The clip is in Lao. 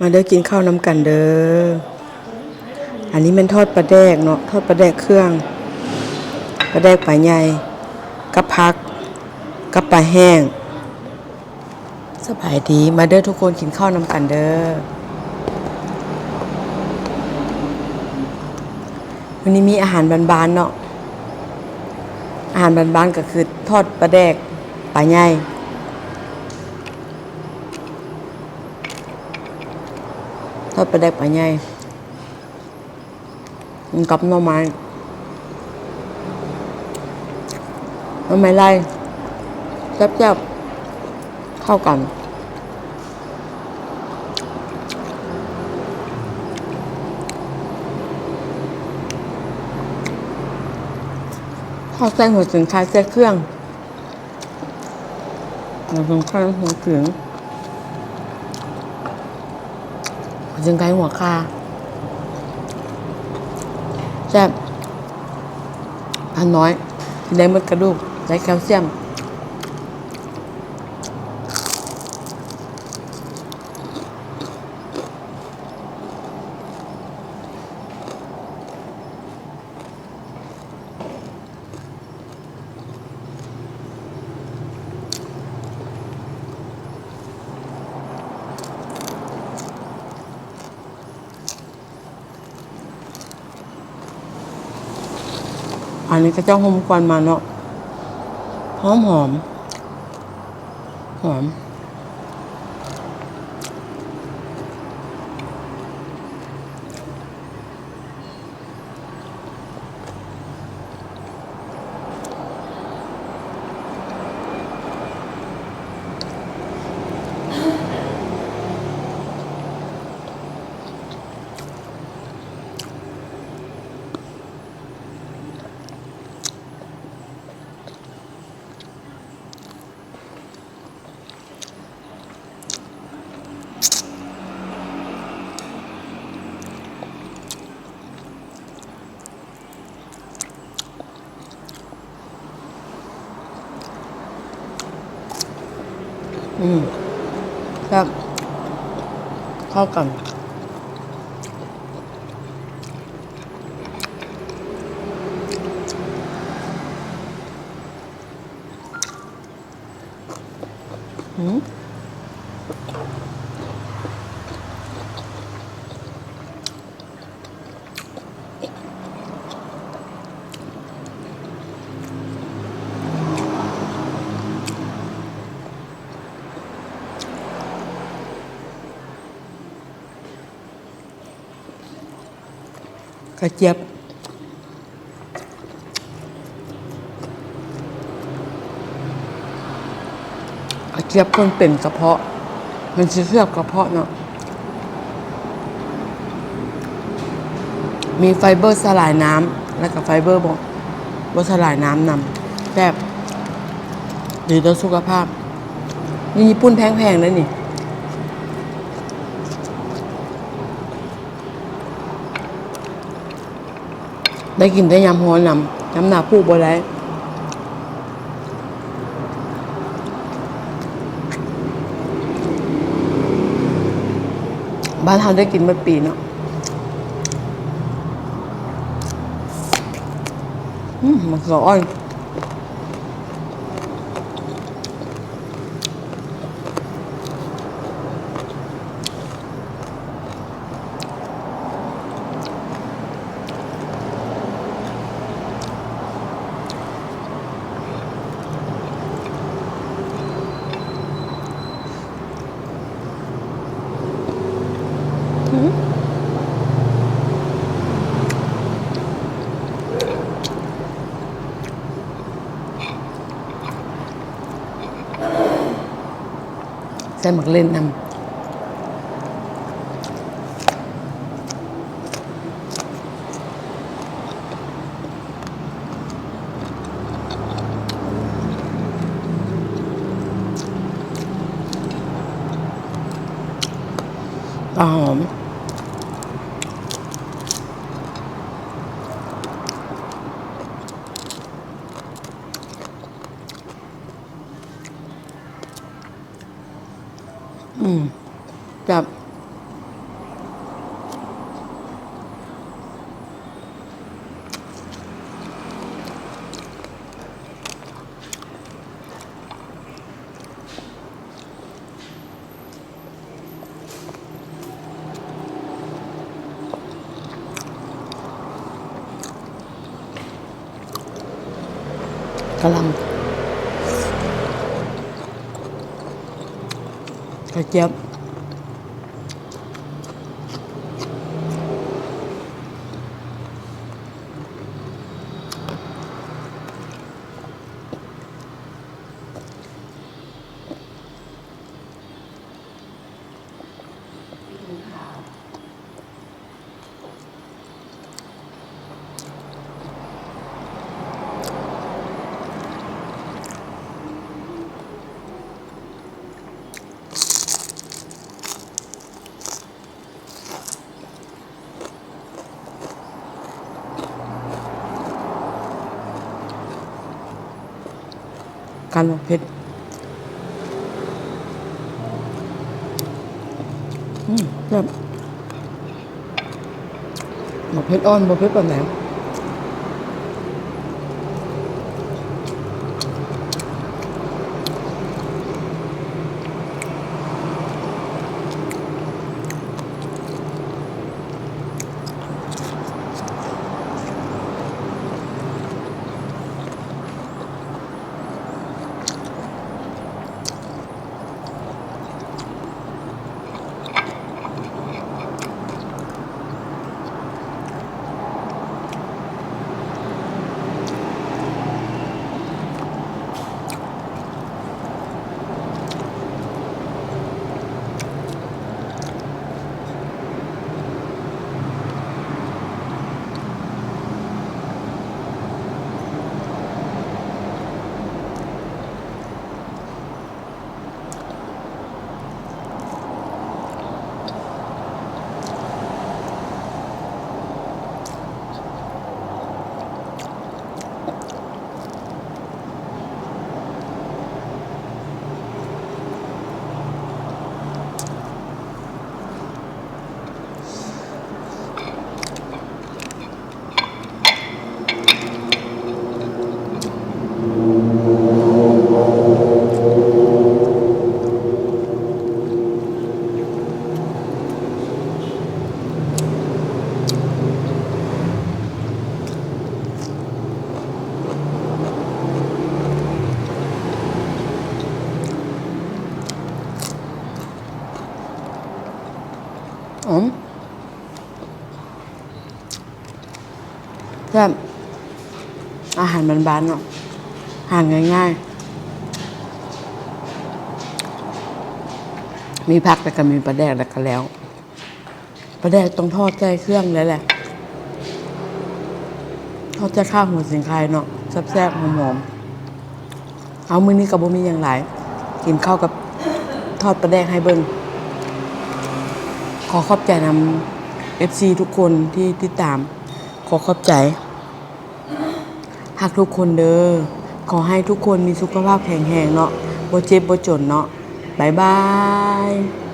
ມາເດີ ກິນເຂົ້ານຳກັນເດີ. ອັນນີ້ແມ່ນທອດປາແດກເນາະ, ທອດປາແດກເຄື່ອງ, ປາແດກປາໃຫຍ່ ກັບຜັກ ກັບປາແຫ້ງ. ສະບາຍດີ, ມາເດີທຸກຄົນ ກິນເຂົ້ານຳກັນເດີ. ມື້ນີ້ມີອາຫານບ້ານໆເນາະ, ອາຫານບ້ານໆກໍຄືທອດປາແດກປາໃຫຍ່. ທອດປາແດກປາໃຫຍ່ ກິນກັບໜໍ່ໄມ້ ໜໍ່ໄມ້ໄລ່ ແຊບໆ ເຂົ້າກັນ. ທອດໃສ່ຫົວສີໄຄ ໃສ່ເຄື່ອງ. ຫົວສີໄຄ ຫົວສີ ຫົວສີໄຄ ຫົວຂ່າ ແຊບ. ປານ້ອຍ ກິນໄດ້ໝົດກະດູກ, ໄດ້ແຄວຊຽມ. ອັນນີ້ເຂົາເຈົ້າຮົ່ມຄວັນມາເນາະ, ຫອມໆ ຫອມ. ອືມ ແຊບ ເຂົ້າກັນ. ອືມ ກະຈຽບ ກະຈຽບຄົນເປັນກະເພາະ ມັນຊິເຊືອບກະເພາະເນາະ. ມີໄຟເບີສະຫຼາຍນ້ຳ ແລ້ວກະໄຟເບີບໍ່ ບໍ່ສະຫຼາຍນ້ຳນຳ ແຊບ ດີຕໍ່ສຸຂະພາບ. ນີ້ຍີ່ປຸ່ນແພງໆເດ້ນີ້. ໄດ້ກິນແຕ່ຍາມຮ້ອນນຳ, ຍາມໜາວປູກບໍ່ໄດ້. ບ້ານເຮົາໄດ້ກິນໝົດປີເນາະ. ອືມ ໝາກເຂືອອ່ອນ. ໃສ່ໝາກເລັ່ນນຳ. ປາຫອມ. ອືມ ແຊບ. ກະຫຼ່ຳ ກະຈຽບ. ກັນໝາກເຜັດ ອືມ ແຊບ. ໝາກເຜັດອ່ອນ ບໍ່ເຜັດປານໃດ. ອືມ ແຊບ ອາຫານບ້ານໆເນາະ ຫາງ່າຍໆ ມີຜັກ ແລ້ວກໍມີປາແດກ ແລ້ວກໍແລ້ວ. ປາແດກຕ້ອງທອດໃສ່ເຄື່ອງເລີຍແຫຼະ ທອດໃສ່ຂ້າຫົວສີໄຄເນາະ ແຊບໆ ຫອມໆ. ເອົາ ມື້ນີ້ກໍບໍ່ມີຫຍັງຫຼາຍ ກິນເຂົ້າກັບທອດປາແດກໃຫ້ເບິ່ງ. ຂໍຂອບໃຈນຳເອັຟຊີທຸກຄົນທີ່ຕິດຕາມ ຂໍຂອບໃຈ ຮັກທຸກຄົນເດີ. ຂໍໃຫ້ທຸກຄົນມີສຸຂະພາບແຂງແຮງເນາະ ບໍ່ເຈັບບໍ່ຈົນເນາະ. ບາຍບາຍ.